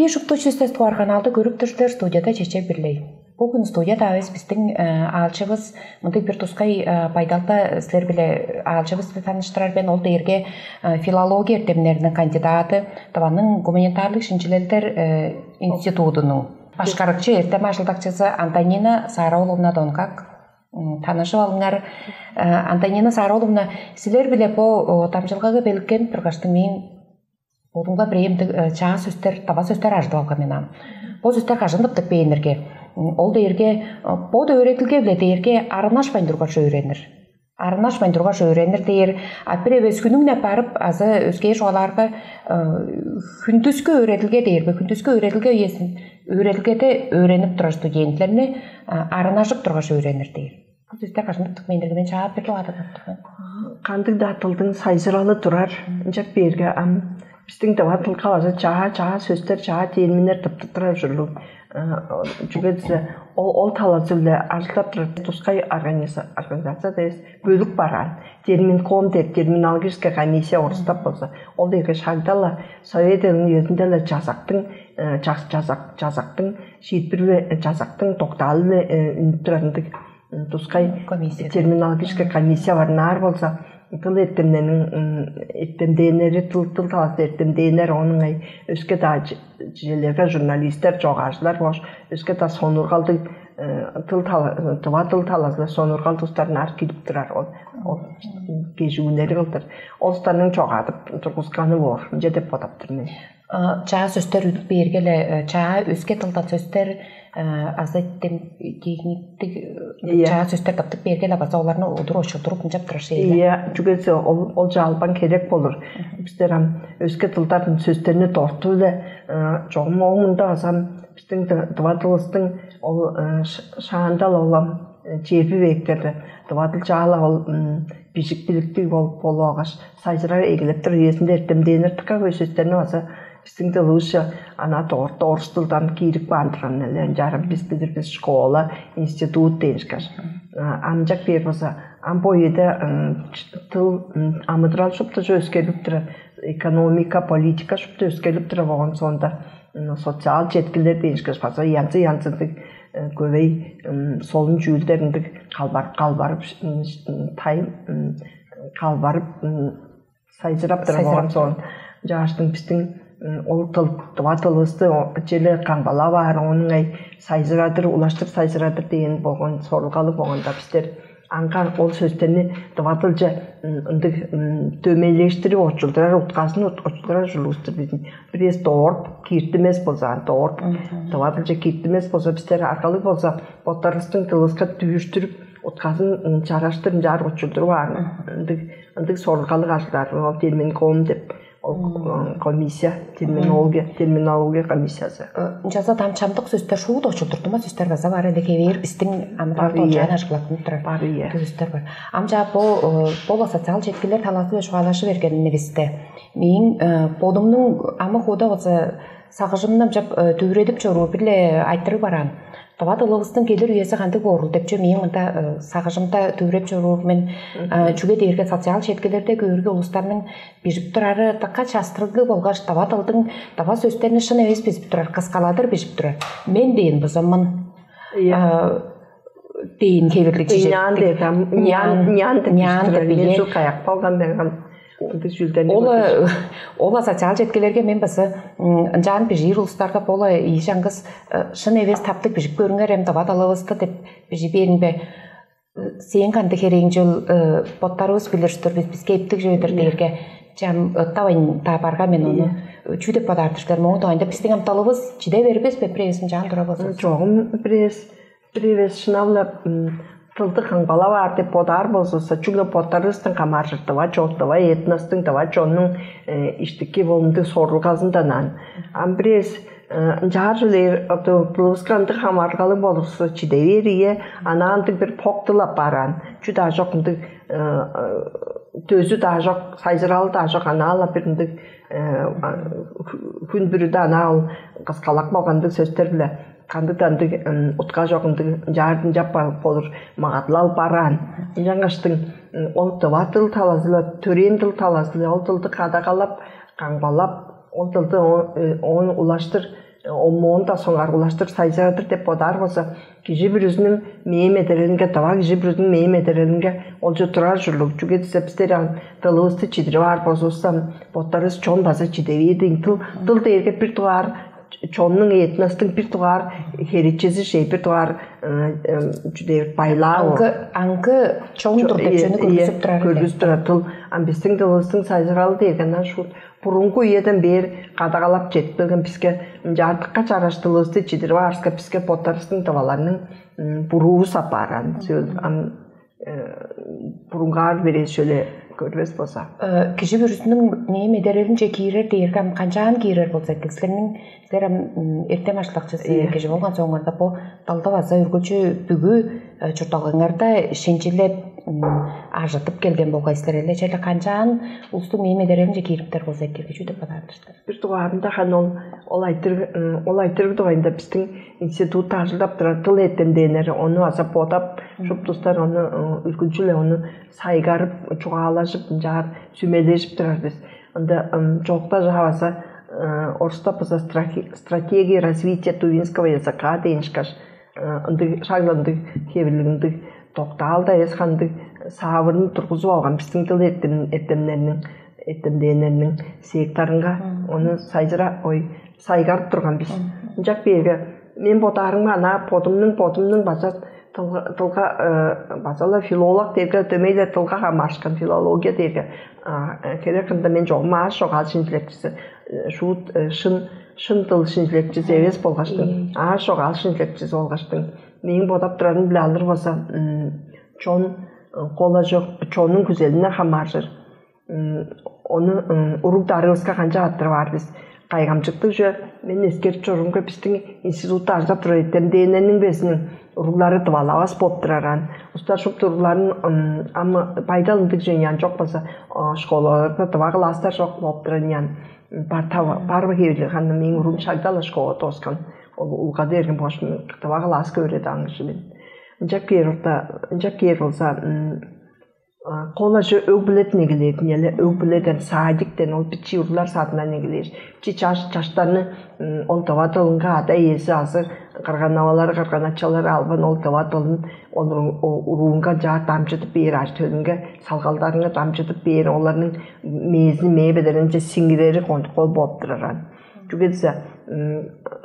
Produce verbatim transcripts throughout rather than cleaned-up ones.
Ийи шупту чүстес туар каналды көрүп тур силер, студияда Чечек Бирлей. Бүгүн студияда эвес бистиң аалчывыс мындыг бир тускай байдалда силер биле аалчывыс биле таныштырар мен. Ол дээрге филология эртемнериниң кандидаты, Тываның гуманитарлык шинчилелдер институтунуң башкарыкчы эртем ажылдакчызы Антонина Сааровна Донгак. Танышып алыңар. Антонина Сааровна, силер биле бо дамчылгага белеткенип тургаштың, мен бодумга бирээм чаа сөстер, таба сөстер ажыдып алган мен ам. Бо сөстер кажан тыптып бээннерге? Ол дээрге бо өөредилге биле дээрге арынашпайн тургаш өөренир. Арынашпайн тургаш өөренир дээр, а бир эвес хүнүң-не барып азы өскээр чугаалаарга хүндүскү өөредилге дээрби, хүндүскү өөредилге үезин, өөредилгеде өөренип турар студенттерни арынажып тургаш өөренир дээр. Бу сөстер кажан тыптып бээннерге, мен чаа бир дугаардан таптыгын. Кандыг-даа тылдың сайзыралы турар. Ынчап бээрге ам бистиң дывадылга база чаа чаа сөстер, чаа терминнер тыптып турар ужурлуг. Чүге дээсе ол ол талазы-биле ажылдап турар тускай организация дээс бөлүк бараан. Терминком деп терминологическая комиссия орустап болза, ол дээрге шагда-ла Совет Элиниң үезинде-ле жазактың жазактың шиитпири-биле, жазактың доктаалы-биле үнүп турар ындыг тускай комиссия, терминологическая комиссия бар. Наар болза тыл эртемнерниң эртемдээннери, тыл тыл таласта эртемдээннер, оонуң өске-даа чижелерге журналистер, чогаажылар болгаш өске-даа сонургалдыг тыл тыва тыл талазында сонургал тустарын аар килип турар ол ол кежигүннери кылдыр. Ол устарның чогаадып тургусканы боор, ынча деп бодап тур мен. Чаа сөстер үнүп бээрге-ле, чаа өске тылдан сөстер азы кегниктиг чаа сөстер таптып бээрге-ле база оларны удур очулдуруп ынчап турар шейле. Ийе, чүгесе ол ол жалбан керек болур. Бистер ам өске тылдардан сөстерни дорту-биле чогум ол мында база ам биздин дывадылыстың ол шаандал олам черби бээктерде дывадыл чаала ол бижик биликтиг болуп болуп алгаш, сайжырар эгелеп тур үезинде эртемдээннер тыка көй сөстерни база биздин дылывысча ана дорт орус дылдан киирип каан турган эле ынчаарым бис билир бис школа, институт дээшкеш. Амчак бээр болза ам бо үеде тыл амыдырал шупту өскелип турар, экономика, политика шупту өскелип турар болгон соонда социал четкилер дээшкеш база янзы янзындыг көбей солун чүүлдер ындыг калбар калбарып тай калбарып сайжырап турар болгон соон жааштың биздин ол тыл дыва тылыбызды чили камгалап аар оонуңай сайжырадыр улаштыр сайжырадыр дээн болгон сорулгалыг болгонда бистер аңгар ол сөстерни дыва тылча ындыг дөмейлештирип очулдурар утказын очулдурар ужурлугустур биздин бир эс дооруп киртимес болза дооруп дыва тылча киртимес болза бистер аргалыг болза боттарыбыздың тылыбызга дүүштүрүп утказын чараштыр ынчаар очулдуруп аар ындыг ындыг сорулгалыг ажылдарын ол терминком деп ол комиссия терминология терминология комиссиясы. Ынчалза ам чамдык сөстер шуут очулдуртума сөстер база бар эле кевээр биздин амыдырал долчаан ажыглаттынып турар бар ие сөстер бар. Ам чаа бо бола социал четкилер талаасы чугаалашып бергенивисте мээң бодумнуң амы хууда болза сагыжымны ынчап дүвүредип чоруур бир-ле айтырыг бараан. Дыва дылывыстың келир үези кандыг боорул деп чүве мээң мында сагыжымда дүвүреп чоруур мен. Чүге дээрге социал четкилерде көөрге улустарның бижип турары дыка частырыглыг болгаш дыва дылдың дыва сөстерни шын эвес бижип турар, кыскаладыр бижип турар. Мен дээн бызымын дээн хевирлиг чижек. Нян деп нян нян деп бижип турар. Мен шул каяк болган мен ындыг чүүлдерни Ола ола социал четкилерге мен база ынчаан бижиир улустарга бола ийи чаңгыс шын эвес таптыг бижип көрүңер эм дыва далавысты деп бижи берин бе? Сээң кандыг херээң чүл боттарывыс билир-дир бис биске эптиг чүве-дир дээрге чам ыттавайн даа барга мен ону чүү деп бодаар-дыр силер? Мону дугайында биздин ам далывыс чиде бербес бе бирээвис ынчаан тура болза? Чогум бирээс бирээвис шынап-ла тылды камгалап аар деп бодаар болзувусса, чүгле боттарывыстан камааржыр дыва чон, дыва этностуң, дыва чоннуң иштики болумдуг сорулгазындан ан. Ам бирээс ынчаар чүлээр дылывыска ындыг хамаарылгалыг болурувусса, чиде бээр ийе, ана ындыг бир поктулап бараан, чүү-даа чок ындыг дөзү-даа чок, сайжыралы-даа чок, анаа-ла бир ындыг хүн бүрүдө анаа ол кыскалак болгандыг сөстер-биле кандыг-даа ындыг утка чок ындыг ынчаар ынчап болур магадылал бараан. Ынчангаштың ол дыва дыл талазы-ла, төрээн дыл талазы-ла ол дылды кадагалап, камгалап, ол дылды оон улаштыр Ол моон-даа соңаргылаштыр сайзырадыр деп бодаар болза, кижи бүрүзүнүң мээң медерелинге, дава кижи бүрүзүнүң мээң медерелинге олче турар ужурлуг. Чүге дээзде бистер ам дылывысты чидирип аар болзувусса, боттарывыс чон база чиде бээр. Дыл дыл дээрге бир дугаар чоннуң, этностуң бир дугаар херечези, шей, бир дугаар чүдээр байлаа ол. Аңгы аңгы чоң-дур деп чүнү көргүзүп турар. Көргүзүп турар дыл. Ам бистиң дылывыстың сайзыралы дээрге ынчан шуут бурунгу үеден бээр кадагалап чедип келген, биске ынчаардыкка чараш дылывысты чидирип аарыска, биске боттарывыстың дываларның буруувус апааран сөөл ам бурунгаар берээшүле көрбес болза. Кижи бүрүзүнүң мээң медерелинче киирер дээрге ам канчаан киирер болза эки? Силерниң силер ам эртем ашлакчысы кижи болган соңунда бо далда база үргүлчү бүгү чуртталгаңарда шинчилеп ажыдып келген болгай силер эле черле канчаан улустуң мээң медерелинче киириптер болза эки чүү деп бодаар силер? Бир дугаарында хан ол ол айтырыг ол айтырыг дугайында биздин институтта ажылдап турар дыл эртемденнери ону база бодап, шупту улустар ону үргүлчү-ле ону сайгарып, чугаалажып, ынчаар сүмележип турар бис. Ында чоокта база орустап база стратегия развития тувинского языка дээн ышкаш ындыг шак ындыг хевирлиг ындыг доктаал да эвес, кандыг саавырын тургузуп алган биздин дыл эртемнериниң эртемденнериниң сектарынга ону сайжыра ой сайгарып турган бис. Ынчак бээрге мен бодаарымга ана бодумнуң бодумнуң база дылга база-ла филолог дээрге дөмей-ле дылга хамаарышкан филология дээрге керек кырында мен чогум аас чогаал шинчилекчиси, шуут шын шын дыл шинчилекчизи эвес болгаштың, аас чогаал шинчилекчизи болгаштың, мээң бодап турарым биле алыр болза, чон колажок чоннуң күзелине хамааржыр. Ону уруг дарыывыска канчап аттырып аар бис? Кайгамчыктыг чүве, мен эскерип чорумга биздин институтта ажылдап турар эртемденнерниң безиниң уруглары дывалавас болуп турар аан. Устар шупту уругларын ам байдал ындыг чүве аан, чок болза школаларда дыва класстар чок болуп турар аан. Бар бар хевирлиг ханна мээң уруум шагдала школа дооскан. Ол улгады берген бош дыва класс көөрү даан кижи мен. Ынчап кээр орта ынчап кээр болза, кол ажы өг-бүледен эгелээр, эле өг-бүледен, садиктен, ол бичии уруглар садындан эгелээр. Бичии чаш чаштарны ол дыва дылынга ада-иези азы кырган-авалары, кырган-ачалары албан ол дыва дылын ол уруунга чаа дамчыдып бээр, ажы-төлүнге, салгалдарынга дамчыдып бээр, оларның мээзин мээ бедеринче сиңирери кол болуп турар аан. Чүге дээза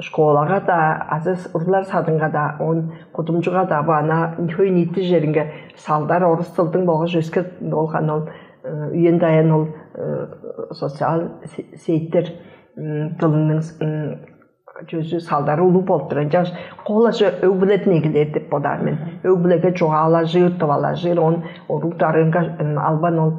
школага-даа азы уруглар садынга-даа, оон кудумчуга-даа бо ана хөй ниити черинге салдар орус тылдың болгаш өске болган ол үен даян ол социал сеттер дылының чөзү салдары улуг болуп турар. Ынчангаш кол ажы өг-бүледен эгелээр деп бодаар мен. Өг-бүлеге чугаалажыр, тывалажыр, он орук дарыынга албан ол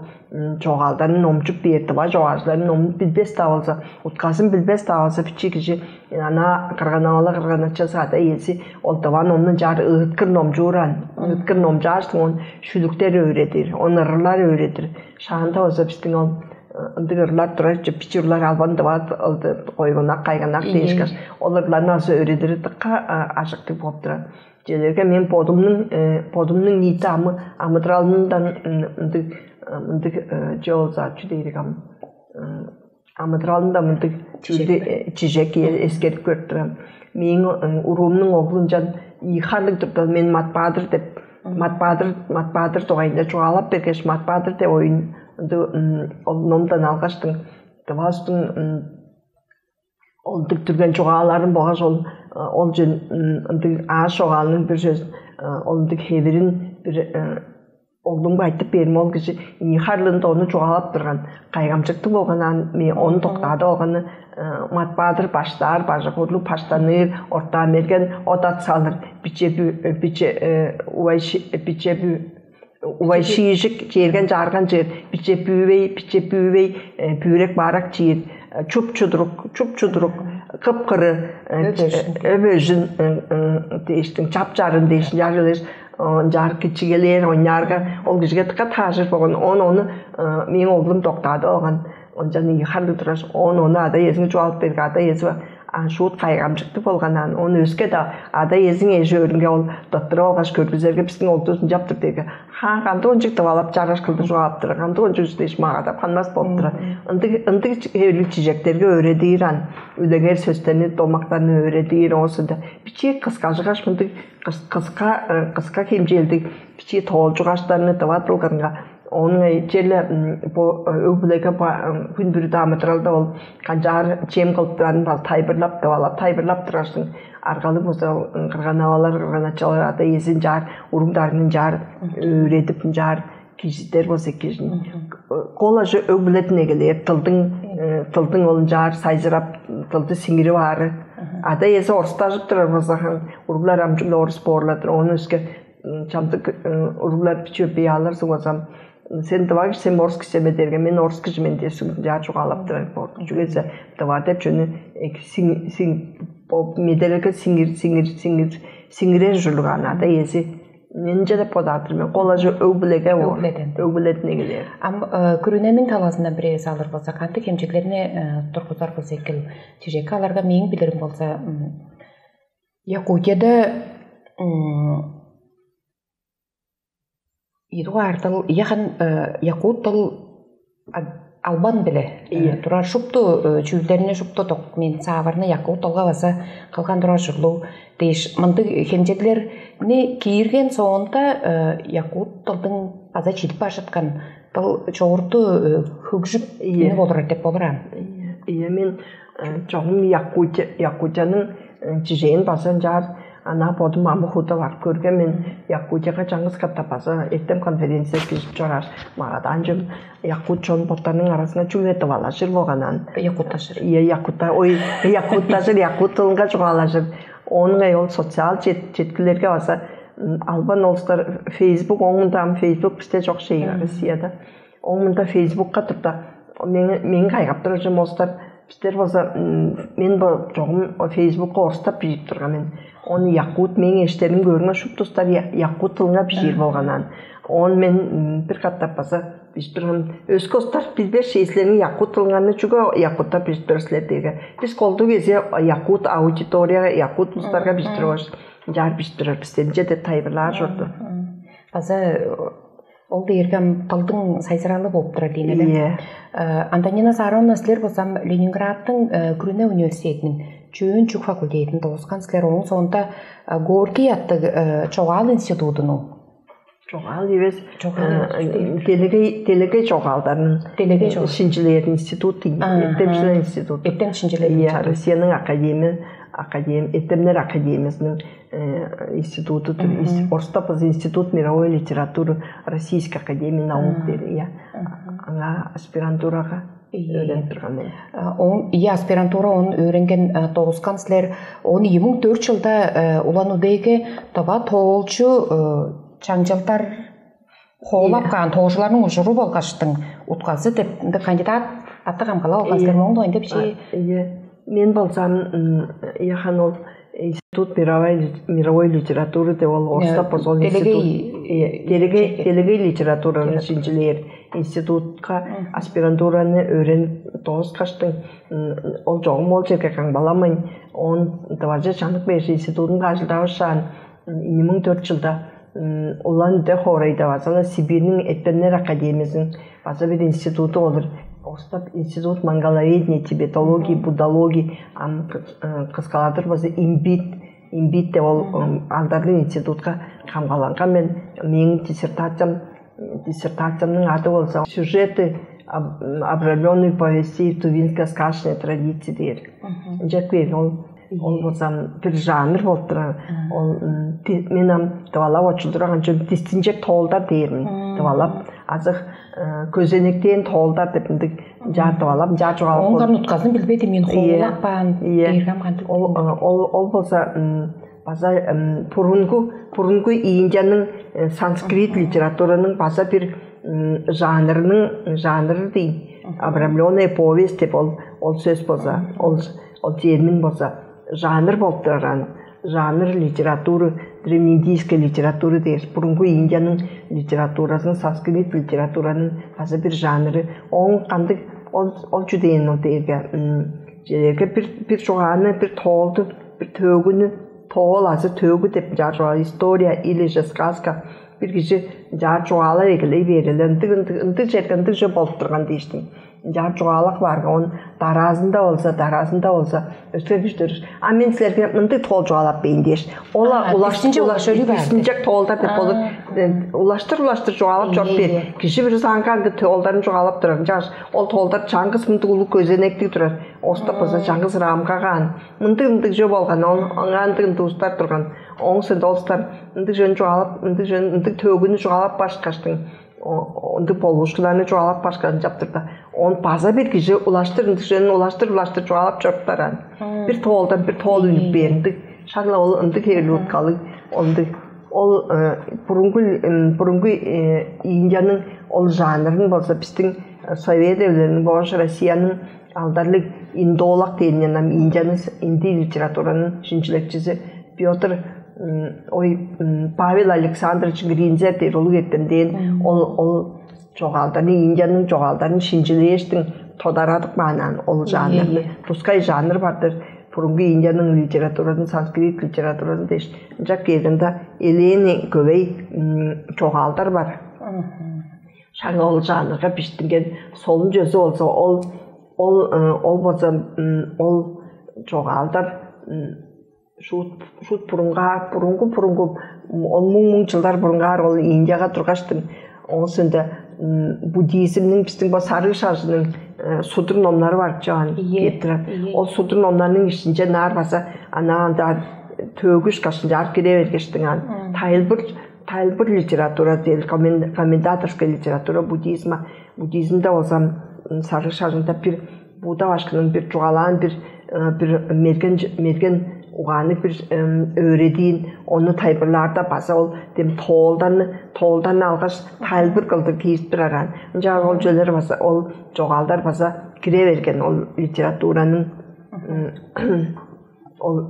чогаалдарын номчуп бээр, тыва чогаалчыларын номун билбес-даа болза, утказын билбес-даа болза, бичии кижи ана кырган-авала, кырган-ачазы, ада-иези ол тыва номну чаар ыыткыр номчуур аан. Ыыткыр номчааштың он шүлүктер өөредир, он ырлар өөредир. Шаанда болза биздин ол ындыг ырлар турар, бичии уруглар албан тыва ылды койгунак, кайганак дээшкеш, ол ырларны азы өөредири дыкка ажыктыг болуп турар. Чүлерге мен бодумнуң бодумнуң ниити амы амыдыралымдан ындыг ындыг чүве болза чү дээрик ам амыдыралымда мындыг чижек эскерип көрүп турам. Мээң уруумнуң оглу ынчан ийи харлыг турда мен Мат-Баадыр деп Мат-Баадыр Мат-Баадыр дугайында чугаалап бергеш, Мат-Баадыр деп оюн ындыг ол номдан алгаштың дываастың ол дүктүрген чугааларын болгаш ол ол ындыг аас чугаалының бир сөз ол ындыг хевирин бир оглумга айтып бээрим, ол кижи ийи харлыында ону чугаалап турган. Кайгамчыктыг болган аан, ону доктаадып алганы Мат-Баадыр баштаар бажык урлуг баштаныыр, ортаа мерген от ат салыр, биче биче увай биче Увай шиижик чээрген чаарган чыыр, биче бүүвей, биче бүүвей, бүүрек баарак чиир, чуп чудурук, чуп чудурук, кып-кыры, өбөжүн дээштиң, чап-чарын дээш, ынчаар келеш, ынчаар кичигэлээр, оңнаарга ол кижиге дыка таажыр болган. Оон ону мээң оглум доктаадып алган. Ончан ийи харлыг турар. Оон ону ада-иезине чугаалап берге, ада-иези А шуут кайгамчыктыг болган ан, ону өске-даа ада-иезиң эш-өөрүнге ол доттуруп алгаш көргүзерге, бистиң олдувус ынчап тур дээрге, хаан кандыг ончук тывалап чараш кылдыр чугаалап турар, кандыг ончук дээш магадап ханмас болуп турар. Ындыг ындыг хевирлиг чижектерге өөредир ан, үлегер сөстерни, домактарны өөредир, оозунда бичии кыскажыгаш мындыг кыска кыска хемчээлдиг бичии тоолчугаштарны тыва дылгырынга. Оон черле бо өг-бүлеге хүн бүрү амыдыралда ол канчаар чем кылыптырарын база тайылбырлап, тывалап тайылбырлап турарсың. Аргалыг болза кырган-авалар, кырган-ачалар ада-иезин чаар, уруг-дарыын чаар өөредип, ынчаар кижидер болза кижини. Кол ажы өг-бүледен эгелээр, тылдың тылдың ол ынчаар сайзырап, тылды сиңирип аары. Ада-иези орустажып турар болза, уруглар ам чүгле орус боорлар-дыр. Оон өске чамдык уруглар бичии бей алырзы болзам, сен дывагыш сен орус кижи эме дээрге, мен орус кижи мен дээш, чаа чугаалап турар болду. Чүге дээсе дыва деп чүнү медерелге сиңир сиңир сиңир сиңирер ужурлуг ана ада эзи. Менче деп бодаар мен, колажы өг-бүлеге өг-бүледен эгелээр. Ам күрүнениң талаасындан бир эвес алыр болза, кандыг хемчеглерни тургузар болза экил, чижекке аларга мээң билирим болза, Якутияда ийи дугаар дыл, яхан якут дыл албан-биле турар шупту чүүлдерни, шупту док мен сааварны якут дылга база кылган турар ужурлуг дээш, мындыг хемчеглерни киирген соонда якут дылдың база чидип бажыткан дыл чогурту хөгжүп болурар деп болур аан. Ийе, мен чогум Якутия Якутияның чижээн база ынчаар ана бодум амы хууда барып көрген мен. Якутияга чаңгыс катап база эртем конференция кирип чораар. Магадаан чүм якут чон боттарының арасына чүгле дывалажыр болган ан. Якуттажыр. Ийе, якутта ой, якуттажыр, якут тылынга чугаалажыр. Оонуңай ол социал четкилерге база албан олустар Facebook, оңунда ам Facebook бисте чок шей Россияда. Оң мында Фейсбукка турда, мени мени кайгап турар чүвем олустар. Бистер болза мен бо чогум Фейсбукка орустап бижип турган мен. Ону якут мээң эштерим көрүңер, шупту улустар якут тылынга бижиир болган аан. Оон мен бир катап база бижип турган, өске улустар билбес чей силерниң якут тылыңарны, чүге якуттар бижип турар силер дээрге, бис колдуу кезе якут аудиторияга, якут улустарга бижип тургаш, ынчаар бижип турар бистеринче деп тайылбырлаар чорду. База ол дээрге ам дылдың сайзыралы болуп турар дийин эле. Ийе. Антонина Саароновна, силер болза ам Ленинградтың күрүне университединиң чөөн чүк факультедин дооскан силер. Ооң соонда Горький аттыг чогаал институтунуң, чогаал эвес, чогаал эвес, делегей делегей чогаалдарның, делегей чогаал, шинчилээр институт дейм. Эртем шинчилээр институт. Эртем шинчилээр. Иә, Россияның академия академ эртемнер академиясының институту тур. Орустап болза Институт мировой литературы Российской академии наук дээр, иә. Аңаа аспирантурага өөренип турган мен. Он и аспирантура он өөренген, доозган силер. Он ийи муң төрт жылда Улан-Удэге дава тоолчу чаңчылдар хоолап каан тоожуларның ужуру болгаштың утказы деп ында кандидат аты камгалап алган силер. Моң оюнда бичии. Мен болсам яхан ол Институт мировой мировой литературы деп ол орустап болза ол институт, делегей делегей литератураны шинчилээр институтка аспирантураны өөренип дооскаштың, ол чогум ол черге камгаламайн, он дываже чанып бээржи институтунда ажылдавышаан. Ийи муң төрт жылда Улан-Үдэ хоорайда база-ла Сибирьниң Эртемнер академиязының база бир институту болур. Орустап Институт монголоведения, тибетологии, буддологии, ам кыскаладыр база имбит, имбит деп ол алдарлыг институтка камгаланган мен. Мээң диссертациям диссертациямның ады болза «Сюжеты, обрамленные повести тувинской сказочной традиции» дээр. Ынча кээр ол ол болзам бир жанр болуп турар. Ол мен ам дывалап очулдураган чүвем дистинчек тоолдар дээрмин. Дывалап азы көзенектен тоолдар деп ындыг жаар дывалап жаар чугаалап. Оңган уткасын билбедим мен, хоолап баан дээргем кантип. Ол ол ол болза база бурунгу бурунгу Индияның санскрит литератураның база бир жанрының жанры дейм. Обрамленная повесть деп ол ол сөз болза, ол ол термин болза жанр болуп турар. Жанр литературы, древнеиндийская литература дээр, бурунгу Индияның литературазының, санскрит литератураның база бир жанры. Оң кандыг ол ол чүдээн ол дээрге Чилерге бир бир чугааны, бир тоолду, бир төөгүнү, тоол азы төөгү деп ынчаар чугаалаар, история или же сказка, бир кижи ынчаар чугаалап эгелей бээреле, ындыг ындыг ындыг черге ындыг чүве болуп турган дээштиң. Ынчаар чугаалап каарга, он дараазында болза, дараазында болза өске кижи дөрүш: «А мен силерге мындыг тоол чугаалап бейн» дээш, ола улаштынча улаш улаш өлү баар. Бистинчек тоолдар деп болур. Улаштыр улаштыр чугаалап чоруп бээр. Кижи бүрүзү аңгы аңгы тоолдарын чугаалап турар. Ынчангаш ол тоолдар чаңгыс мындыг улуг көзенектиг турар. Оста база чаңгыс рамкагаан. Мындыг ындыг чүве болган, ол аңаа ындыг ындыг улустар турган. Ооң соонда ол улустар ындыг чүвени чугаалап, ындыг чүвени, ындыг төөгүнү чугаалап башкаштың, ындыг болуушкуларны чугаалап башкаан чаптырда, он база бир кижи улаштыр ындыг чүвени улаштыр улаштыр чугаалап чоруптар аан. Бир тоолдан бир тоол үнүп бээр ындыг. Шагла ол ындыг хевел уткалыг, ындыг. Ол бурунгу бурунгу Индияның ол жанрын болза, биздин Совет эвлериниң болгаш Россияның алдарлыг индолог дээнинден ам Индияны, инди литературанын шинчилекчиси Пётр ой Павел Александрович Гринзер дээр улуг эртемден, ол ол чогаалдарны, Индияның чогаалдарын шинчилээштиң тодарадып кааннаан ол жанрны. Тускай жанр бар-дыр. Бурунгу Индияның литературатын, санскрит литературатын дээш, ынчап кээргенде элээни көвей чогаалдар бар. Шаңа ол жанрга биштинген солун чөзү болза, ол ол ол болза ол чогаалдар шуут шуут бурунгаар, бурунгу бурунгу он муң муң жылдар бурунгаар ол Индияга тургаштың, оон соонда буддизмниң, биздин бо сарыг шажының судур номнары бар чоан. Ийе, геттирем. Ол судур номнарның ишинче наар база ана анда төөгүш кашынчаар кире бергештиң ан тайылбыр тайылбыр литература дел, комментаторская литература буддизма. Буддизмде болзам сарыг шажында бир Будда башкының бир чугаалаан бир бир мерген мерген угаанныг бир өөредиин, ону тайылбырлаарда база ол дем тоолдарны тоолдарны алгаш тайылбыр кылдыр киирип турар аан. Ынчаар ол чүвелер база, ол чогаалдар база кире берген ол литератураның, ол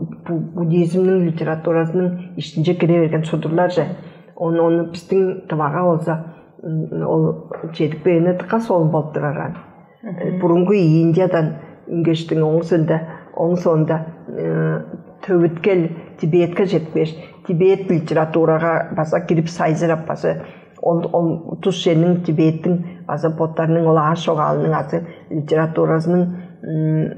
буддизмниң литературазының иштинче кире берген судурларже. Ону ону биздин тывага болза ол чедип кээни дыка солун болуп турар аан. Бурунгу Индиядан үнгештиң оң соонда оң соонда төвүткел Тибетке жетпеш, Тибет литературага база кирип сайзырап, база ол ол тус черниң Тибеттиң база боттарының ол аас чогаалының азы литературазының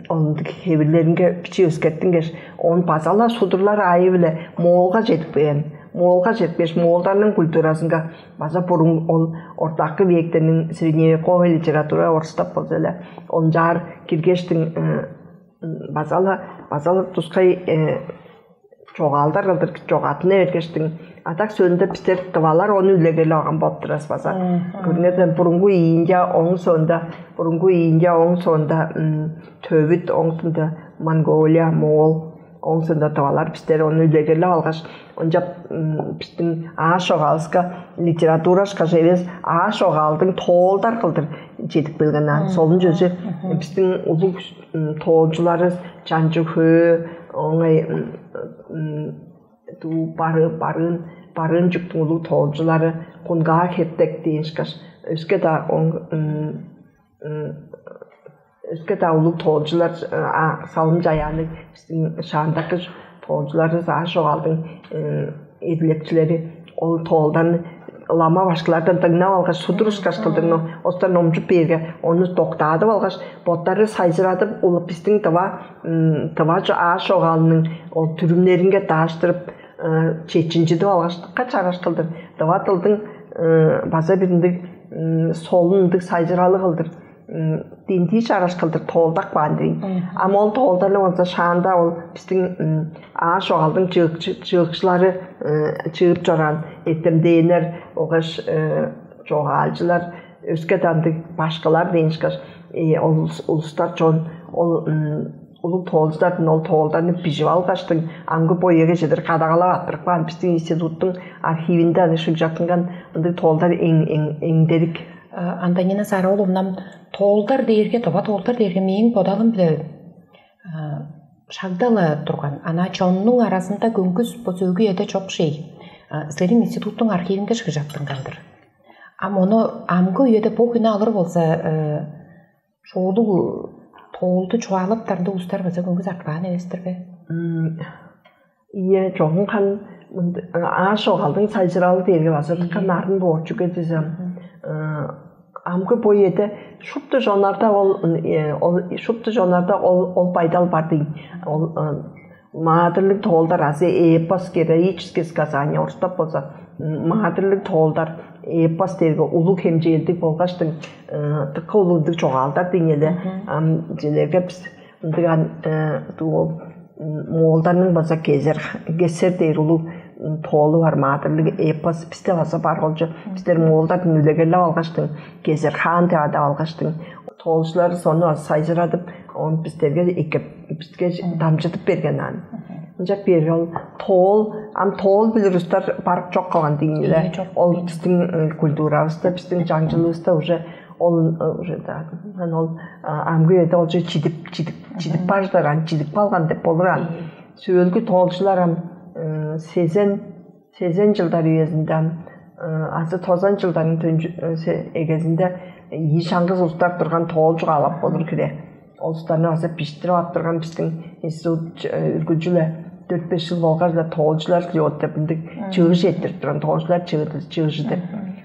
ондук хевирлеринге бичии өскертингеш, оон база-ла судурлар аайы-биле Моолга чедип кээн. Моолга четпеш, моолдарның культуразынга база бурун ол ортаакы вектерниң средневековый литература орустап болза эле, ончаар киргештиң база-ла база-ла тускай чогаалдар кылдыр чогатына бергештиң. Адак сөөлүнде бистер тывалар ону үлегерлеп алган болуп турарбыз база. Көрүңерден, бурунгу Индия, оң соонда бурунгу Индия, оң соонда төвүт, оң соонда Монголия, Моол, оң соонда тывалар бистер ону үлегерлеп алгаш, ончап биздин аас чогаалыбызга литература ышкаш эвес, аас чогаалдың тоолдар кылдыр чедип келген аан. Солун чөзү биздин улуг тоолчуларывыс Чанчы-Хөө, оңай дуу бары барыын барыын чүктүң улуг тоолчулары Кунгаа Хептек дээн ышкаш, өске-даа оң өске-даа улуг тоолчулар, Салым Чаяанныг, биздин шаандакы тоолчуларывыс, аас чогаалдың эдилекчилери ол тоолдарны лама башкылардан дыңнап алгаш, судур ышкаш кылдыр но остан номчуп бээрге, ону доктаадып алгаш, боттары сайжырадып, улуг биздин тыва тыва аас чогаалының ол түрүмнеринге дааштырып, чечинчидип алгаш, дыка чараш кылдыр тыва тылдың база бир ындыг солун ындыг сайжыралы кылдыр, дендии чараш кылдыр тоолдап каан дейн. Ам ол тоолдарны болза шаанда ол биздин аас чогаалдың чыыкчылары чыып чораан, эртемдээннер болгаш чогаалчылар, өске дандыг башкылар дээн ышкаш, ол улустар чон ол улуг тоолчулардан ол тоолдарны бижип алгаштың, аңгы бо үеге чедир кадагалап аттырып каан. Биздин институттуң архивинде аны шилчаттынган ындыг тоолдар эң эңдерик. Антонина Сарыоловнам, тоолдар дээрге, тоба тоолдар дээрге мээң бодалым биле шагда-ла турган. Ана чоннуң аразында көңгүс бо сөөгү эде чок шей. Силерниң институттуң архивинге шыгжаттынган-дыр. Ам ону амгы үеде бо хүнү алыр болза, шоолуг Оолду чугаалаптарында улустар база көңгүс артпаан эвес-тир бе? М, Ийе, чогум хан ааш огалдың сайжыралы дээрге база дыка нарын боор, чүге дезем, амгы бо үеде шупту чоннарда ол, ол шупту чоннарда ол, ол байдал бар дейн. Ол маадырлыг тоолдар азы эпос, героические сказания, орустап болза, маадырлыг тоолдар, эпос дээрге улуг хемчээлдиг болгаштың, дыка улуг ындыг чогаалдар дейн эле. Ам челерге бис ындыган ол моолдарның база кезер кесер дээр улуг тоолу бар, маадырлыг эпос бисте база бар болчу. Бистер моолдардын үлегерлеп алгаштың, кезер хаан деп адап алгаштың, тоолчулар сону сайжырадып, ону бистерге эккеп, биске дамчыдып берген аны. Ынчап берге ол тоол, ам тоол билир устар барып чок калган дейн эле. Ол биздин культурабызда, биздин жаңчылыыбызда уже ол уже да, ол амгы үеде ол чидип чидип чидип бажыдар, аны чидип калган деп болур аны. Сөөлгү тоолчулар ам сезен сезен жылдар үезинде ам азы тозан жылдарын эгезинде ийи чаңгыс улустар турган тоол чугаалап болур хире. Ол улустарны база биштирип ап турган биздин институт үргүлчү-ле дөрт-беш жыл болгаш-ла тоолчулар слет деп ындыг чыыш эрттирип турган, тоолчулар чыыжы деп.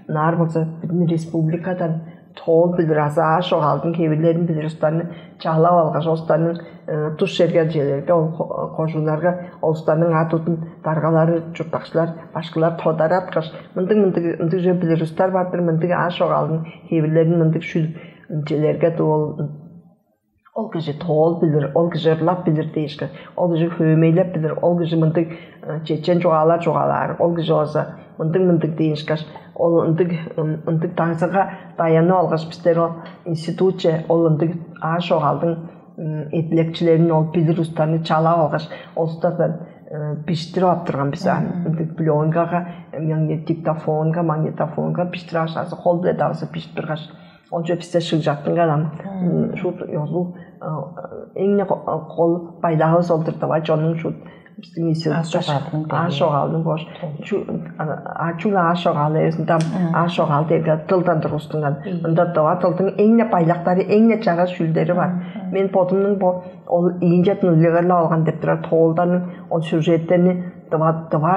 Ынаар болза, биздин республикадан тоол билир азы ааш огаалдың хевирлерин билир устарны чаалап алгаш, ол устарның туш черге челерге, ол кожууннарга ол устарның ат-удун даргалары, чурттакчылар, башкылар тодараткаш, мындыг мындыг ындыг чүве билир устар бар-дыр, мындыг ааш огаалдың хевирлерин мындыг шүл челерге ол ол кижи тоол билир, ол кижи ырлап билир дээшкен, ол кижи хөөмейлеп билир, ол кижи мындыг чечен чугаалар чугаалаар, ол кижи ооза мындыг-мындыг дээшкеш, ол ындыг ындыг даңзыга даянып алгаш, бистер ол институтче ол ындыг ааш огаалдың эдилекчилерин, ол билир устарны чалап алгаш, ол устардан биштирип ап турган бис аны. Ындыг пленкага, диктофонга, магнитофонга биштирип алгаш, азы кол биле давызып бижип тургаш, ол чүве бисте шыгжаттынган ам. Шут ёзу эң-не кол байлагывыс ол-дур давай чоннуң шут биздин институтта ааш огаалдың бош. А чүгле ааш огаал эвес, ында ааш огаал дээрге дылдан тургустунган. Ында дава дылдың эң-не байлактары, эң-не чараш чүүлдери бар. Мен бодумнуң бо ол ийинчеден үлегерлеп алган деп турар тоолдарның ол сюжеттерни дыва дыва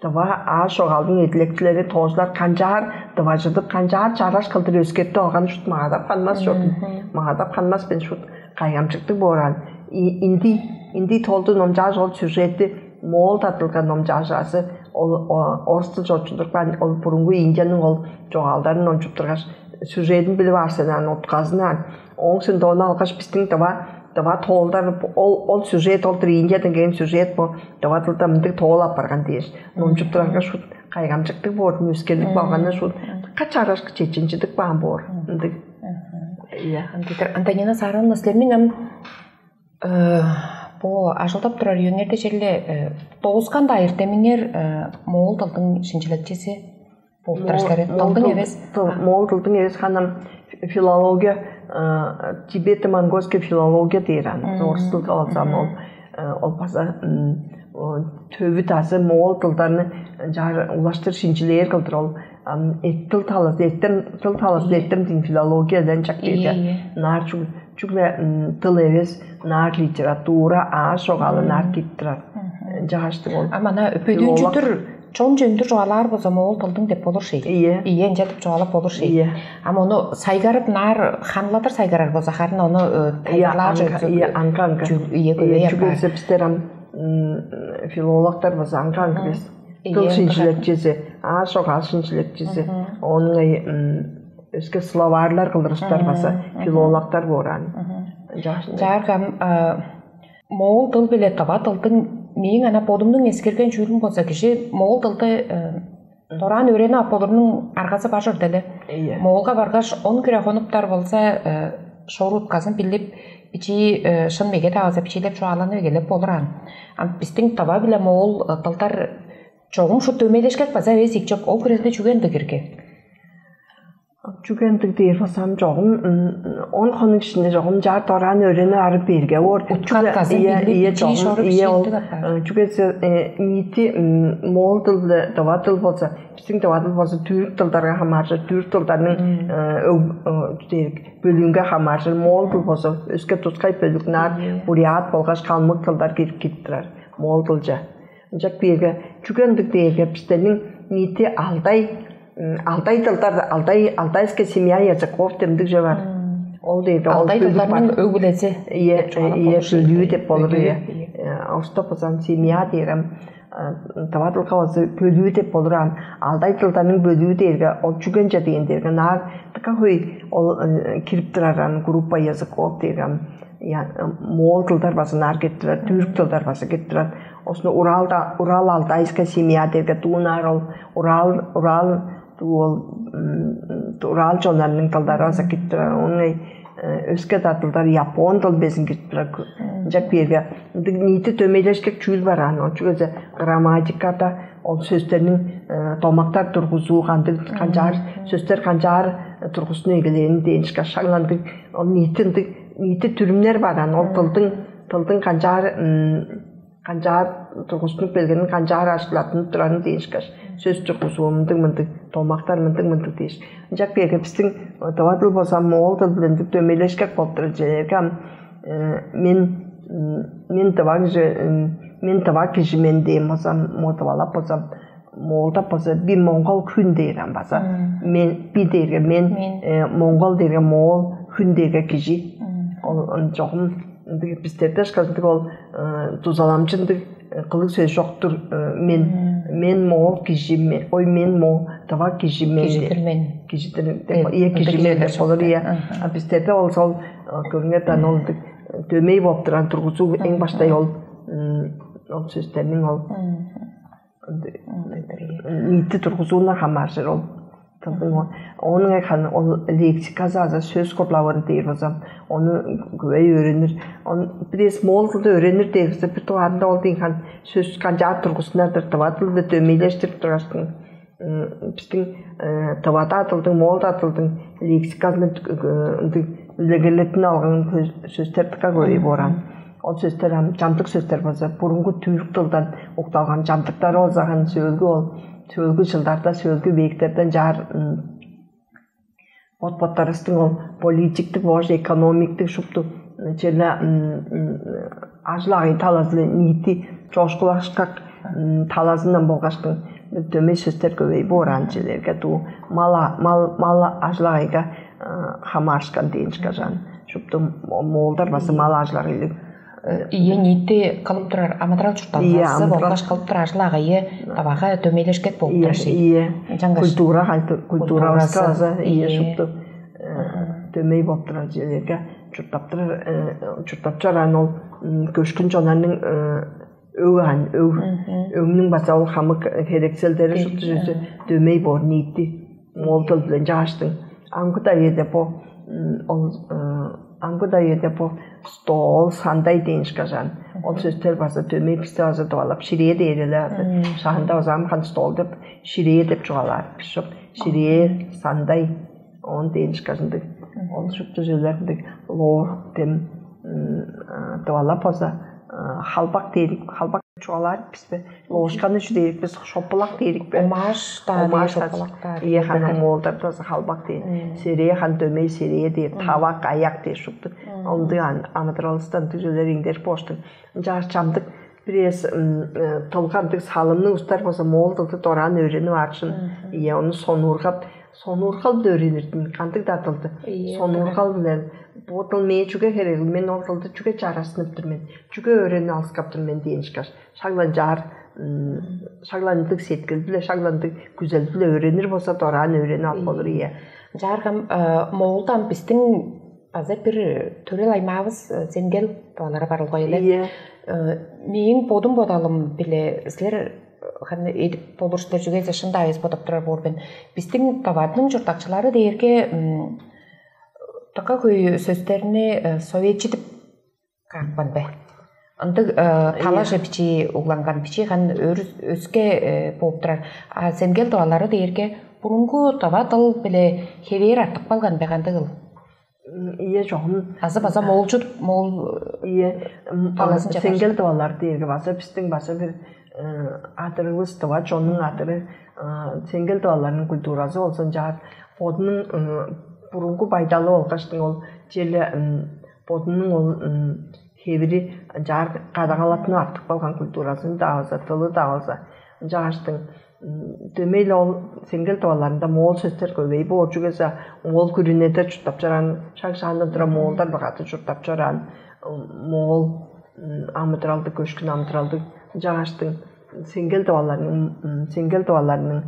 дыва ааш огаалдың эдилекчилери, тоожулар канчаар дыважыдып, канчаар чараш кылдыр өскертип алган шут маадап ханмас чордум. Маадап ханмас мен шут кайгамчыктыг боораан. Инди инди толду номчааш ол сюжетти моол татылган номчааш азы ол орус тыл чочулдурган ол бурунгу Индияның ол чогаалдарын номчуп тургаш, сюжетин билип аар сен аны утказынаан. Ооң синдону алгаш биздин дыва дыва тоолдар ол ол сюжет ол Индиядан келген сюжет бо дыва дылда мындыг тоол апарган дээш номчуп турарга шут кайгамчыктыг боордун өскерлик болганы шут качаарашкы чечинчидик баан боор ындыг. Иә. Антонина Саровна, силерниң ам бо ажылдап турар үеңерде черле доозган-даа эртемиңер моол дылдың шинчилекчиси болуп турар силер. Дылдың эвес. Моол дылдың эвес ханам филология, тибето-монгольский филология дээр аны орус дылга алзам ол ол база төвү дазы моол дылдарны жаар улаштыр шинчилээр кылдыр ол эт тыл талазы эттер тыл талазы эттер дейн филологиядан чак Ийе, берген. Ийе. Наар чүг чүгле дыл эвес, наар литература, ааш огаалы наар киип турар. Жааштыг ол. А мана бөдүүнчүдүр чон чөндүр чугаалаар болза моол дылдың деп болур шей. Ийе. Ийе, ынча деп чугаалап болур шей. Ийе. Ам ону сайгарып наар ханладыр сайгарар болза харын ону Ийе, тайылаажы анга, ийе, анга, анга. Ийе, көбей Чүгесе апаар. Бистер ам филологтар болза анга анга бис. Тыл шинчилекчизи, ааш огаал шинчилекчизи, ону өске словарьлар кылдырыштар база филологтар бооран. Жаашында. Жааргам моол дыл биле дава дылдың мээң ана бодумнуң эскерген чүүлүм болза кижи моол дылды дораан өөренип ап болурунуң аргазы бар чорду эле. Моолга баргаш он кире хонуптар болза шору утказын билип бичии шын меге таваза бичиилеп чугааланып эгелеп болур ан. Ам биздиң дава биле моол дылдар чогум шут дөмейлешкек база эвес ийик чоп ол күрезинде чүге ындыг ирги? Чүге ындыг дээр болзам, чогум он хонук ишинде чогум чаар дораан өөренип арып берге оор. Утка отказын билип, ие, чогум ие ол. Чүгезе ниити моол дылды, дова дыл болза, биздин дова дыл болза, түрк дылдарга хамааржыр, түрк дылдарның бөлүүнге хамааржыр. Моол дыл болза, өске тускай бөлүк, наар бурят болгаш калмык дылдар кирип кирип турар моол дылча. Ынчак биерге, чүге ындыг дээрге, бистерниң ниити алдай алдай дылдар, алдай алтайская семья языков демдиг же бар. Ол дээрге ол алдай дылдарның өг-бүлези. Ие, ие, бөлүү деп болур, ие. Оста базан семья дээрем тавадылга база бөлүү деп болур ан. Алдай дылдарның бөлүү дээрге ол чүгенче деген дээрге, наар така хөй ол кирип турар ан группа языков дээрем. Моол дылдар база наар кирип турар, түрк дылдар база кирип турар. Осуну Уралда, Урал алтайская семья дээрге дуунаар ол Урал, Урал ол Урал чоннарның дылдары база кирип турар. Ону өске дадылдар япон дыл безин кирип турар. Ынчак биерге ниити дөмейлешкек чүүл бар аны. Ол чүгеже грамматикада ол сөстерниң домактар тургузуу кандыг, канчаар сөстер канчаар тургузуну эгелээнин дээн ышкаш шагландыг. Ол ниити ындыг ниити дүрүмнер бар аны. Ол дылдың дылдың канчаар канчаар тургузунуп келгенин, канчаар ажыглаттынып турарын дээш каш, сөс тургузуу мындыг-мындыг, домактар мындыг-мындыг дээш. Ынчак берге бистиң дывадыл болза моол дыл билен дөмейлешкек болуп турар чүвелерге ам мен мен дыва кижи мен дыва кижи мен дээн болзам, мо дывалап болзам, моолдап болза би моңгол хүн дээр ам база. Мен би дээрге мен моңгол дээрге моол, хүн дээрге кижи. Ол чогум ындыг бистерде ышкажындыг ол дузаламчындыг кылыг сөс чок-тур. Мен мен моол кижи мен, ой мен мо дыва кижи мен. Кижидир мен. Кижидир деп, ие кижи мен деп болур, ие. А бистерде болза ол көрүңер дан ол ындыг дөмей болуп турган тургузуу эң баштай ол ол сөстерниң ол ниити тургузууна хамааржыр ол. Тылдың ол. Ону ханы ол лексиказы аза сөс курлавыры дээр болзам, ону көбей өөренир. Он бирээс моол дылды өөренир дээргизе, бир дугаарында ол дейн хан сөс канчаар тургузунар-дыр, дыва дылды дөмейлештирип тургаштың. Биздин дывада дылдың, моол да дылдың лексиказын ындыг үлегелеттин алган сөстер дыка көбей бооран. Ол сөстер ам чамдык сөстер болза, бурунгу түрк дылдан укталган чамдыктары болза, хан сөөлгү ол сөөлгү жылдарда, сөөлгү вектерден чаар бот-боттарыстың ол политиктик, боже, экономиктик шупту черле ажыл-агый талазы-биле ниити чоошкулашкак талазындан болгаштың дөмей сөстер көбей боораан черлерге дуу мал мал мал ажыл-агыйга хамаарышкан дээн ышкажаан. Шупту моолдар база мал ажыл-агыйлыг. Ийе, ниити кылып турар амыдырал чуртталгазы болгаш кылып турар ажыл-агыйы дывага дөмейлешкек болуп турар шей. Ийе. Ынчангаш культура культурабызга база ийе шупту дөмей болуп турар черлерге чурттап турар чурттап чораан ол көшкүн чонарның өг ан өг өгнүң база ол хамык херекселдери шупту чүзү дөмей боор ниити. Ол дыл биле чааштың. Амгы-даа үеде бо ол амгы-даа үеде бо стол, сандай дээн ышкажаан. Ол сөстер база дөмей бисте база дывалап ширээ дээр эле азы. Шаанда база ам хан стол деп ширээ деп чугаалаар бис чоп. Ширээ, сандай, оон дээн ышкажындыг. Ол шупту сөзлердиг лоор дем дывалап база халбак дээрик, халбак чугаалаар бис бе? Ложканы чү дээрик бис, шоппулак дээрик бе? Омаш даа, омаш шоппулак даа. Ие, ханам моолдарда халбак дээр. Серээ хан дөмей серээ дээр, тавак аяк дээр шупту. Ындыг амыдыралыстан дүжелер иңдер боштуң. Ынчаар чамдык бирээс тылгандык салымны устар болза моол дылды дораан өөренип аарчын. Ие, ону сонуургап сонуургал өөренирдин кандыг-даа дылды. Сонуургал билен бо дыл мээ чүге херегил, мен ол дылды чүге чарасынып тур мен, чүге өөренип алыскап тур мен дээн ышкаш шагланчаар шагландыг сеткил-биле, шагландыг күзел-биле өөренир болза, дораан өөренип алып болур. Ийе. Чааргам моолдан бистиң база бир төрел аймаавыс Зенгел балары бар болгай эле. Ийе. Мээң бодум бодалым биле силер ханы эдип болур силер, чүге дээш ында эс бодап турар боор мен. Бистиң давадның чурттакчылары дээрге дыка хөй сөстерни советчидип каапкан бе? Ындыг талаже бичии угланган, бичии хан өске болуп турар. А Зенгел дуалары дээрге Бурунгу тыва дыл биле хевээр артып калган бе, кандыгыл? Ие, чогум. Азы база моолчур, моол. Ие. Талазын чагаш. Сеңгел тывалар дээрге база бистиң база бир адырывыс, тыва чоннуң адыры. Сеңгел тываларның культуразы болза ынчаар бодунуң бурунгу байдалы болгаштың ол черле бодунуң ол хевири ынчаар кадагалаттынып артып калган культуразын-даа болза, дылы-даа болза. Ынчааштың дөмей-ле ол сеңгел тываларында моол сөстер көвей боор, чүге дизе моол күрүнеде чурттап чораан, шаг-шаандан тура моолдар багады чурттап чораан, моол амыдыралдыг, көшкүн амыдыралдыг. Ынчааштың сеңгел тываларның сеңгел тываларның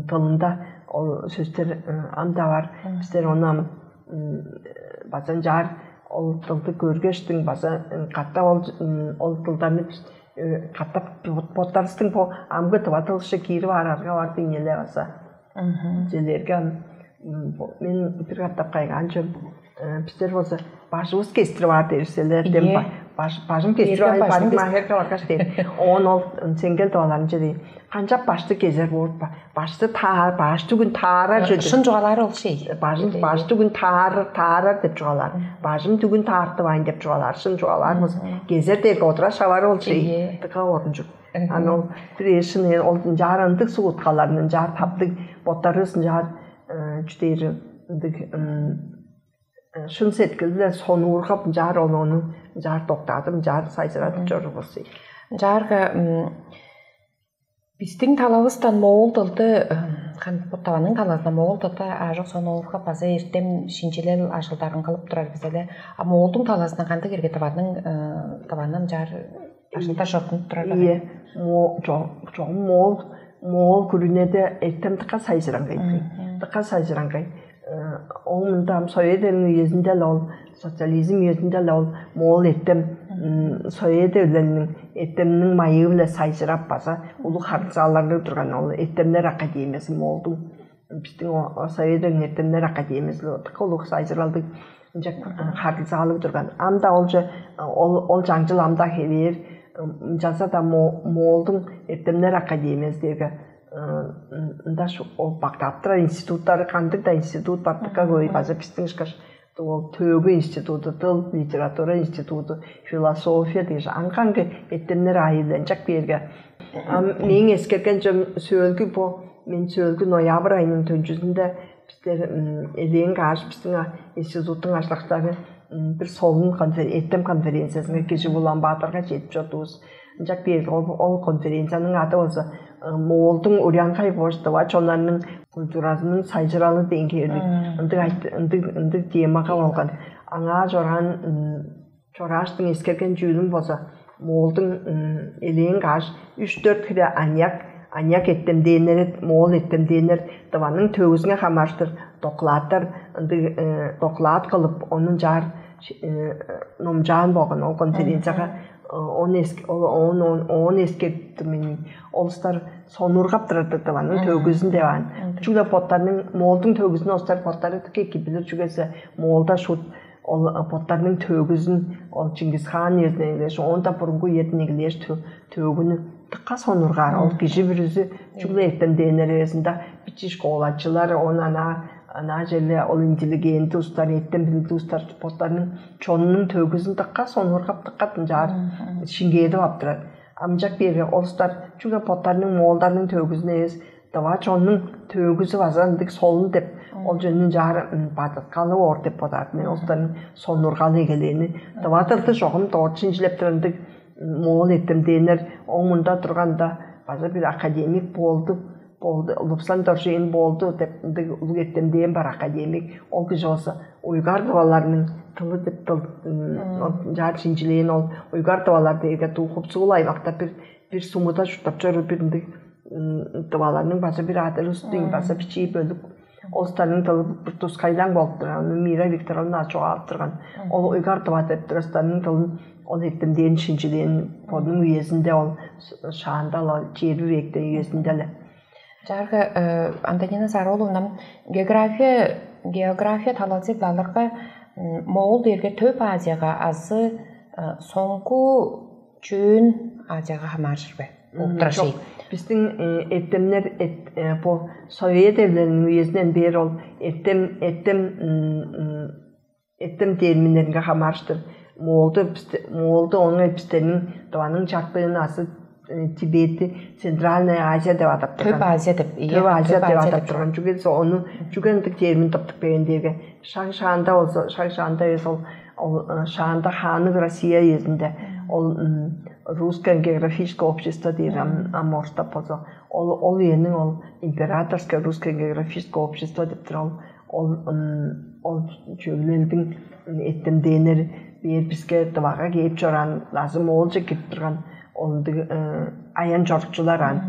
тылында ол сөстер ам-даа бар. Бистер ону ам база ынчаар ол дылды көргештиң база катап ол ол дылдарны катап боттарывыстың бо амгы тыва дылче киирип аарарга бар деңнеле база. Силерге ам мен бир катап кайгаан чүвем, бистер болза бажывыс кестирип аар дээрселер дем. Бажым кестирип аар, бажым махерге баргаш дээр. Оон ол сеңгел тываларынче дей, канчап башты кезер болуп ба? Башты таар, башты күн таарар чүве. Шын чугаалаар ол шей. Бажын башты күн таарар, таарар деп чугаалаар. Бажым дүгүн таартывайн деп чугаалаар, шын чугаалаар болза. Кезер дээрге одура шавар ол шей. Дыка орунчук. Аны ол бир эшин ол ынчаар ындыг сугуткаларны ынчаар таптыг боттарывыс ынчаар чүдээри ындыг шын сеткил-биле сонуургап ынчаар ол ону ынчаар доктаадып, ынчаар сайзырадып чоруур болза. Ынчаарга бистиң талавыстан моол дылды, Таваның талазында моол дылды аажок сонуургап база эртем шинчилел ажылдарын кылып турар бис эле. А моолдуң талазында кандыг эрге Таваның Таваны ынчаар ажылдар чорудунуп турар? Ие, чогум моол моол күрүнеде эртем дыка сайзыраңгай. Дыка сайзыраңгай. Ол мында ам Совет Эвиниң үезинде-ле ол, социализм үезинде-ле ол моол эртем, Совет Эвилелиниң эртемниң майыы-биле сайжырап база улуг харылзааларлыг турган ол эртемнер академиясы моолдуң. Биздиң Совет Эвилелиниң эртемнер академиясы дыка улуг сайжыралдыг ынча харылзаалыг турган. Ам-да олче ол ол чаңчыл ам-да хевээр, ынчалза-даа моолдуң эртемнер академиясы дээрге ында ол бактап турар институттары, кандыг-даа институт бартыкка көй база биздиң ышкаш ол төөгү институту, дыл, литература институту, философия дээш аңгы-аңгы эртемнер аайы-биле ынчак бээрге. Ам мээң эскерген чүвем сөөлгү бо, мен сөөлгү ноябрь айының төнчүзүнде бистер элээн кааш биздиң институттуң ажылдакчылары бир солун эртем конференциясынга кижи Улан-Баатарга чедип чордувус. Ынчак бээрге ол конференцияның ады болза моолдуң урянхай боош тыва чоннарның культуразының сайжыралы дээн хевирлиг ындыг ындыг ындыг темага болган. Аңаа чораан чорааштың эскерген чүүлүм болза моолдуң элээн кааш үч-дөрт хире аныяк аныяк эртемдээннери, моол эртемдээннер дыванның төвүзүнге хамаарыштыр докладтар ындыг доклад кылып, ону ынчаар номчаан болган ол конференцияга. Ону оон оон эскерип тур мен. Олустар сонуургап турар дыванның төгүзүн деп аан. Чүгле боттарның моолдуң төгүзүн олустар боттары кеки билир чүгесе моолда шут ол боттарның төгүзүн ол Чингис хаан үезинен келгеш, оон да бурунгу үеден келгеш төгүнү дыка сонургаар. Ол кижи бүрүзү чүгле эртемдээннер эвезинде бичии школачылар, оон ана ана черле ол интеллигент устар, эртем билиглиг устар боттарының чонунуң төгүзүн дыка сонургап дыка дынчаар шингээдип аптырар. Амчак биерге олустар чүгле боттарының моолдарның төгүзүн эвес, дыва чоннуң төгүзү база ындыг солун деп ол чөнүн чаар бадыткалы оор деп бодаар мен. Олустарның сонургалы эгелээни дыва дылды чогум доор шинчилеп турар ындыг моол эртемдээннер оң мында турганда база бир академик болду, болду, улупсан доржуун болду деп ындыг улуг эртемдээн бар академик. Ол кижи болза уйгар дываларның тылы деп тыл жаар шинчилээн ол уйгар дывалар дээрге дуу хупсугул аймакта бир бир сумуда чурттап чоруур бир ындыг дываларның база бир адыр устуйн база бичии бөлүк. Ол станың тылы бир тускайлаң болуп турган, Мира Викторовна чугаалап турган. Ол уйгар дыва деп турар станың тылын ол эртемдээн шинчилээн бодунуң үезинде ол шаандал чээрби вектен үезинде эле. Чаарга Антонина Сароловна, география география талазы баларга Моол дээрге Төп Азияга азы соңку чөөн Азияга хамааржыр бе? Уктурашый. Биздин эртемнер бу Совет эвлелинин үезинен бээр ол эртем эртем эртем терминнеринге хамаарыштыр. Моолду моолду оңой бистерниң Тываның чартыын азы Тибетти Центральная Азия деп адап Төп турган. Азия деп, Төп Азия деп адап турган. Чүге десе ону чүге ындыг термин таптык деген дээрге шаг шаанда болза шаг шаанда эвес ол ол шаанда хаанныг Россия үезинде ол Русское географическое общество дээр ам орустап болза ол ол үениң ол императорское русское географическое общество деп тур ол ол ол чөглелдиң эттемдээннери бээр биске дывага кээп чораан азы моолче кирип турган ол ындыг аян чорукчулар ан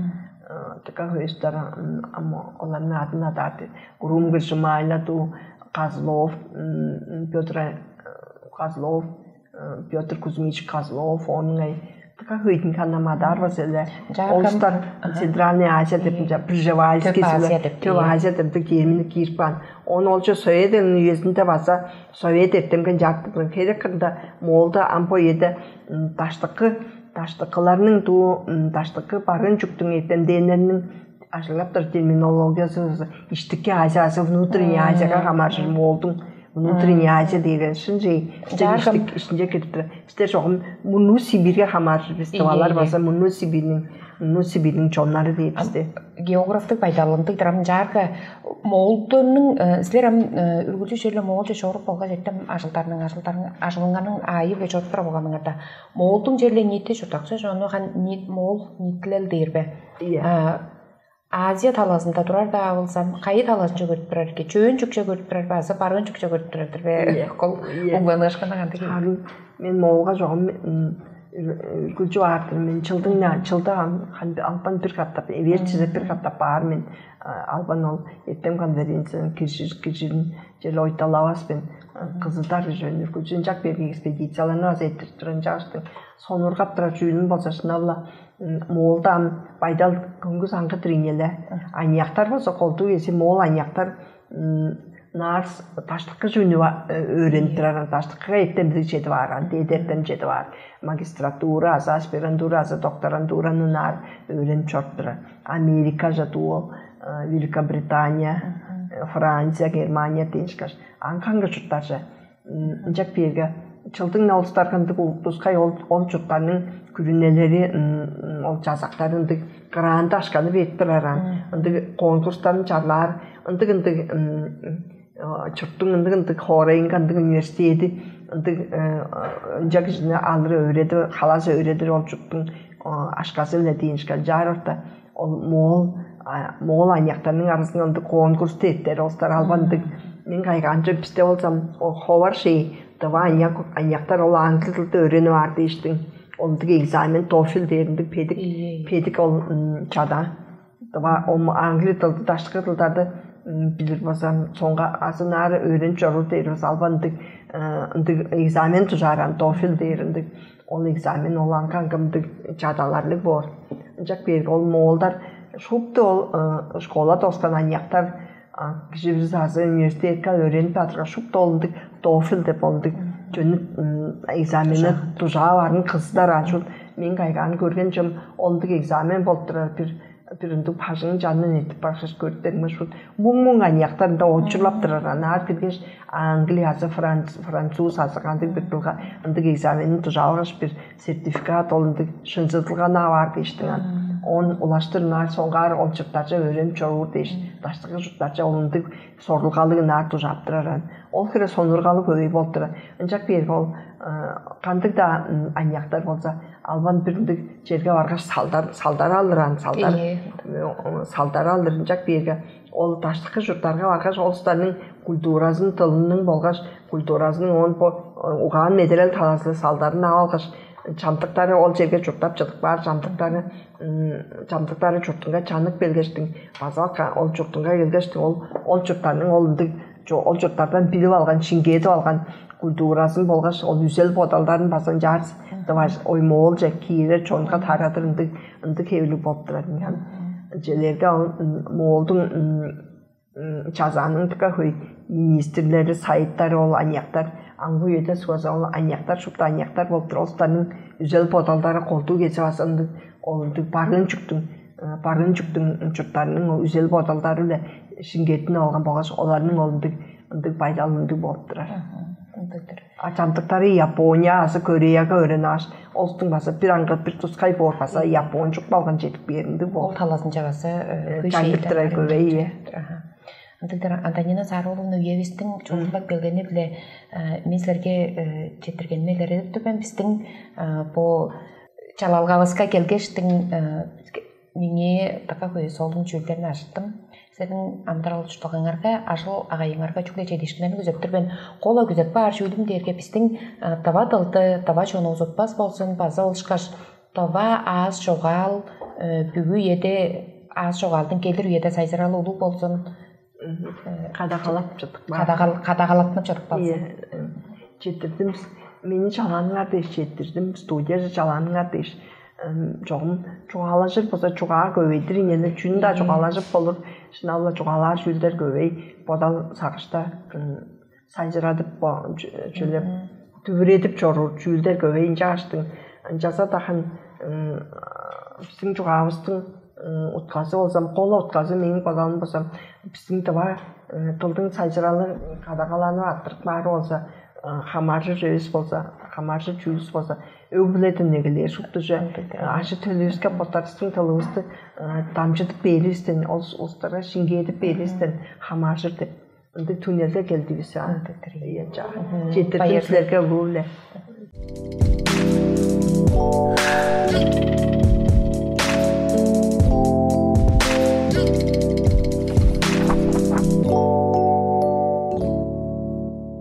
така хөйүстер ам оларның адын адаар Грум Гржимайла ту Козлов Петр Козлов Петр Кузьмич Козлов оонуң ай така хөйдүн ханам адаар база эле Олустар Центральная Азия деп Пржевальский Төп Азия деп Төп Азия деп термини кирип каан. Он олча Совет үезинде база Совет эртемген жартыдын херек кырында Моолда ампо эде даштыкы даштыкыларның дуу даштыкы барыын чүктүң эртемдээннерниң ажыглап тур терминологиясы иштики Азиясы, внутренняя Азияга хамааржыр Моолдуң внутренняя Азия деген шынчы Жааргам. Иштик ишинче кирип тур. Бистер жогум мурнуу Сибирьге хамааржыр бис Ийе, тывалар ийе. База мурнуу Сибирьниң мурнуу Сибирьниң чоннары дейбиз де. Географтык байдалындыгдыр ам жаарга Моолдорнуң силер ам үргүлчү черле Моолче чоруп болгаш эртем ажылдарның ажылдарның ажылыңарның аайы бе чоруп тура болгонуңарда Моолдуң черле ниити чуртакчы жону хан ниит Моол ниитилел дээр бе? Ийе. Азия талазында турар-даа болзам, кайы талазынче көрүп турар эки? Чөөн чүкче көрүп турар бе азы барыын чүкче көрүп турар-дыр бе? Кол угланыышкында кандыг? Харын мен моолга жогум күлчү баартыр мен чылдың чылда албан бир каттап эвер чизе бир каттап баар мен албан ол эртем конференцияны киржир киржирин черле ойталавас мен кызыдар жөнүр күлчү ынчак берген экспедицияларны база эртирип турар ынчагаштың сонургап турар чүүлүн болза шынап-ла Моолда ам байдал көңгүс аңгы-дыр ийин эле. Аныяктар болза колдуу кези моол аныяктар наар даштыкы чүнү өөренип турар, даштыкыга эртемдиг чедип аарган, дээди эртем чедип аар. Магистратура азы аспирантура азы докторантураны наар өөренип чоруп турар. Америка же дуу, Великобритания, Франция, Германия дээшкаш, аңгы-аңгы чурттарже Ынчап кээрге, чылдың-на улустарга ындыг улустускай ол ол чурттарның күрүнелери, ол чазактары ындыг гранды ашканы берип турар аан. Ындыг конкурстарын чарлаар, ындыг ындыг чурттуң ындыг ындыг хоорайынга ындыг университети ындыг ынча кижини алыр өөредир, халас өөредир ол чурттуң ашказы-биле диин ышкан чаар орта. Ол моол моол аныяктарның арызын ындыг конкурсту эртер олустар албандыг. Мен кайгаанчы бисте болзам ховар шей дыва аныяк аныяктар ол англи дылды өөренип аар дээштиң. Ол ындыг экзамен тофил дээр ындыг педик педик ол чада дыва ол англи дылды даштыкы дылдарды билир болзам соңга азынаары өөренип чоруур дээр болза албан ындыг ындыг экзамен тужааран тофил дээр ындыг ол экзамен ол аңгы аңгымдыг чадаларлыг боор. Ынчак бээрге ол моолдар шупту ол школа доскан аныяктар кижи бир азы университетке өөренип баатырга шупту ол ындыг тофил деп ол ындыг чөнүк экзамени дужаап арын кыздар ажыл мен кайгаан көрген чүм ол ындыг экзамен болуп турар бир бир ындыг бажыңын чанын этип баргаш көрүптер мыжут муң муң аныяктар ында очурлап турар анаар киргеш англи азы француз азы кандыг бир дылга ындыг экзаменин дужаалгаш бир сертификат ол ындыг шынчыдылганы аваар дээштиң ан он улаштыр ынаар соңгаар ол чурттарча өөренип чоруур дээш даштыкы чурттарча ол ындыг сорулгалыг ынаар дужаап турар ан ол хире сонургалыг хөй болуп турар ынчак биерге ол кандыг-даа аныяктар болза албан бир ындыг черге баргаш салдар салдар алыр ан салдар салдар алыр ынчак биерге ол даштыкы чурттарга баргаш ол улустарның культуразын тылының болгаш культуразының оон бо угаан медерел талазы салдарын ап алгаш чамдыктары ол черге чурттап чыдып каар чамдыктары чамдыктары чуртунга чанып келгештиң база ол чуртунга келгештиң ол ол чурттарның ол ындыг ол чурттардан билип алган шингедип алган культуразын болгаш ол үзел бодалдарын база ынчаарс дываш ой моолча киирер чонга тарадыр ындыг ындыг хевирлиг болуп турар ынчан желерге ол моолдуң чазааның дыка хөй министрлери сайыттары ол аныяктар аңгы үеде сугаза ол аныяктар шупту аныяктар болуп тур олустарның үзел бодалдары колдуу кезип азырындыг ол ындыг барыын чүктүң барыын чүктүң чурттарының үзел бодалдары-биле шиңгеттинип алган болгаш оларның ол ындыг ындыг байдал ындыг болуп турар. Ындыгдыр. А чамдыктары Япония азы Кореяга өөренип алгаш, олустуң база бир аңгы бир тускай боор база япончук болган чедип кээринди Ол боор. Талазынча база Чаңгыртырай көбей. Ындыгдыр. Антонина Саруловна, үевистиң чугулдап келгени-биле мен силерге четиргенме илередип тур мен. Биздиң бу чалалгавыска келгештиң меңээ дыка хөй солун чүүлдерни ажыттым. Силерниң амыдырал ужурлугуңарга, ажыл агайыңарга чүгле чедиишкиннерни күзеп тур мен. Кола күзеп баар чүүлүм дээрге биздиң дава дылды, дава чонувус утпас болзун, база ол ышкаш дава аас чогаал бүгү үеде аас чогаалдың келир үеде сайзыралы улуу болзун. Кадагалап чыдык бар. Кадагалатынып чыдык Иә, болзун. Жетирдим. Мени чалааныңар дээш жетирдим. Студияже чалааныңар дээш чогум чугаалажыр болза чугаа көбейдир ийне чүнү да чугаалажып болур. Шынап-ла чугаалаар чүүлдер көбей. Бодал сагышта сайжырадып чүлеп дүвүредип чоруур чүүлдер көбей. Ынчааштың ынчалза дахын биздиң чугаавыстың утказы болзам, кола утказы мээң бодалым болзам, биздиң дыва тылдың сайжыралы кадагаланып аттырып баары болза, хамааржыр эвес болза, хамааржыр чүүлүс болза, өг-бүледен эгелээр шуптуже ажы төлүбүске боттарыстың тылыбысты дамчыдып бээривистен, ол улустарга шиңгээдип бээривистен хамааржыр деп ындыг түңнелге келдивис. Ындыгдыр. Жетирдим силерге улуу-биле.